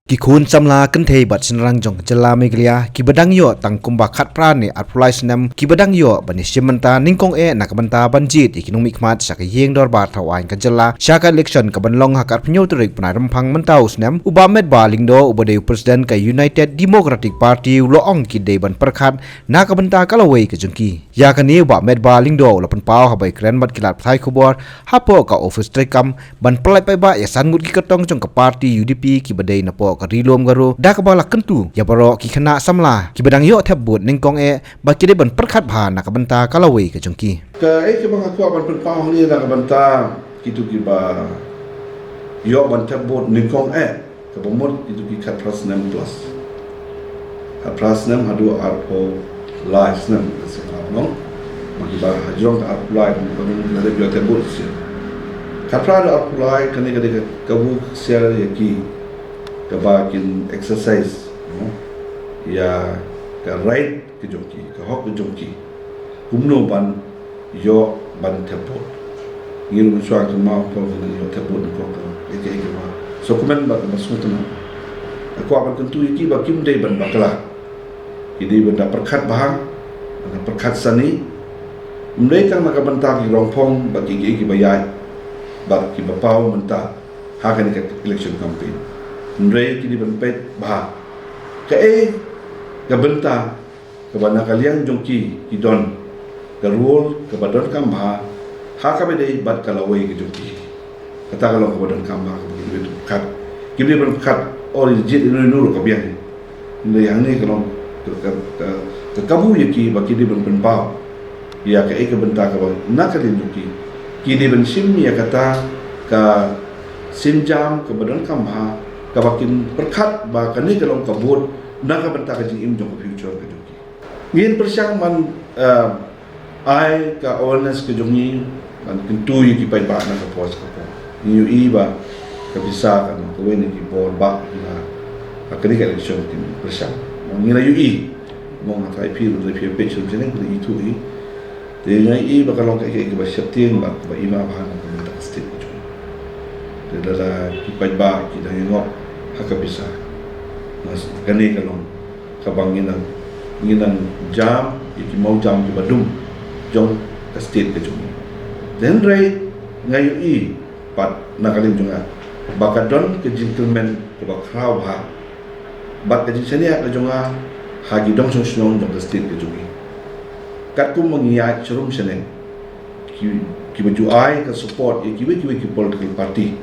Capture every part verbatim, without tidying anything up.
Ki khun samla kynthei bad shynrang jong ka jylla Meghalaya kiba dang ïoh tang kumba khatphra ne arphew lai snem kiba dang ïoh ban ïashim bynta nyngkong eh na ka bynta ban jied ïa ki nongmihkhmat sha ka ïing dorbar thaw aiñ ka jylla sha ka election kaban long ha ka arphew hynñiew tarik bnai Rymphang mynta u snem, u Bah Metbah Lyngdoh uba dei u president ka United Democratic Party u la ong ki dei ban pyrkhat na ka bynta ka lawei ka jong ki. Ïa kane u Bah Metbah Lyngdoh u la pynpaw haba ïakren bad ki lad pathai khubor hapoh ka office treikam ban pynlait paidbah ïa san ngut ki kyrtong jong ka party U D P kiba dei napoh ka Ri Lum Garo, da kaba la kyntu ïa baroh ki khynnah samla kiba dang ïoh thep vote nyngkong eh ba ki dei ban pyrkhat bha na ka bynta ka lawei ka jong ki. Kaei kaba nga kwah ban pynpaw hangne na ka bynta kito kiba ïoh ban thep vote nyngkong eh, kaba mut kito ki khatphra snem plus. Khatphra snem haduh arphew lai snem ka seng arphew. Ba kiba hajrong ka arphew lai, ba ngi la dep ïoh thep vote shisien. Khatphra haduh arphew lai, kane ka dei ka kabu ksiar ïa ki kaba kin exercise, no? Ïa ka right ka jong ki, ka hok ka jong ki. Kumno ban ïoh ban thep vote. Ngi ruh mynshuwa kynmaw ko ngi ïoh thep vote ko ko. Eke eke ba. So kumne ba ba sngewtynnat. Nga kwah ban kyntu ïa ki ba kim dei ban bakla. Ki dei ban da pyrkhat bha, ban da pyrkhat sani. Ym dei tang na ka bynta ki rongphong bad ki ki ki ba ïaid bad kiba paw mynta ha kane ka election campaign. Ym dei, ki dei ban peit bha kaei ka bynta kaba na ka liang jong ki ki don ka role kaba donkam bha ha kaba dei bad ka lawei ka jong ki. Kata ka long kaba donkam bha kaba ki dei ban pyrkhat. Ki dei ban pyrkhat, oh, jied ïa uno uno ruh ka biang. Hynrei hangne ka long ka, ka, ka, ka kabu ïa ki ba ki dei ban pynpaw ïa kaei ka bynta kaba na ka liang jong ki. Ki dei ban shim ïa kata ka sienjam kaba donkam bha kaba kin pyrkhat ba kane ka long ka vote na ka bynta ka jingim jong ka future ka jong ki. Ngin pyrshang ban, eh, ai ka awareness ka jong ngi, ban kyntu ïa ki paidbah na ka por sha ka por. Ngi ïohi ba ka pisa ka long kawei na ki bor ba na ka dei ka election kin pyrshang. Ngi la ïohi, mo nga trai phi, trai phi phi sum sene ka dei itu i. Te ngi ïohi ba ka long ka ïa ka ba sheptieng ba ka ba ima ba na ka bynta ka state ka jong. Te lada ki paidbah ki dang ïa ngop ha ka pisa. Mas kane ka long kaba ngi nang, ngi nang jam ïa ki mawjam kiba dum jong ka state ka jong ngi. Hynrei nga ïohi pat na ka liang jong nga ba ka don ka jingkyrmen kaba khraw bha bad ka jingshaniah ka jong nga ha ki dong shnong shnong jong ka state ka jong ngi. Katkum ba ngi ïaid sharum shaneng, ki, kiba ju ai ka support ïa kiwei kiwei ki political party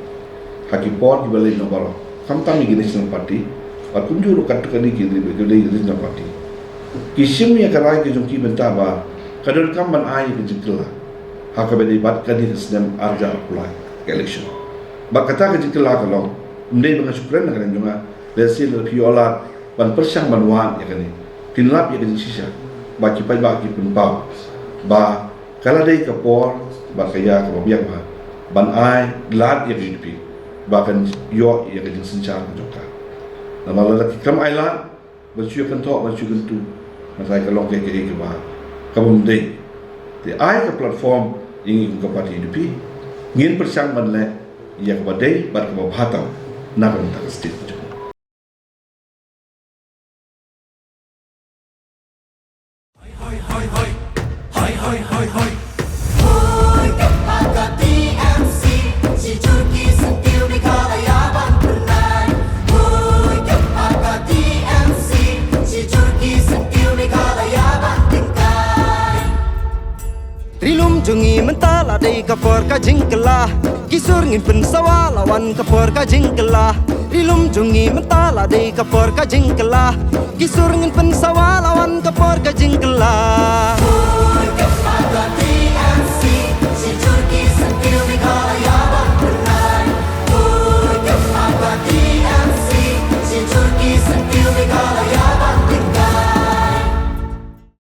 ha ki por kiba leit noh baroh, khamtam ïa ki national party bad kumjuh ruh katto katne ki, ki, ki regional party. Ki shim ïa ka rai ka jong ki mynta ba ka donkam ban ai ïa ka jingkylla ha kaba dei bad kane ka snem arhajar arphew lai ka election. Bad kata ka jingkylla ka long, ym dei ba nga shu kren na ka liang jong nga, lehse lada phi ïoh lad ban pyrshang ban wad ïa kane, phin lap ïa ka jingshisha ba ki paidbah ki pynpaw ba ka la dei ka por bad ka ïa kaba biang bha ban ai lad ïa ka U D P ba kan ïoh ïa ka jingsynshar ka jong ka. Namar lada ki khlem ai lad ban shu ïa kynthoh, ban shu ïa kyntu, nga trai ka long kaei kaei kaba, kaba ym dei. Te ai ka platform ïa ngi kum ka party U D P, ngin pyrshang ban leh ïa kaba dei bad kaba bha tam na ka bynta ka state ka jong ngi. Ri lum jong ngi mynta la dei ka por ka jingkylla. Ki sur ngin pynsawa la wan ka por ka jingkylla. Ri lum jong ngi mynta la dei ka por ka jingkylla. Ki sur ngin pynsawa la wan ka por ka jingkylla.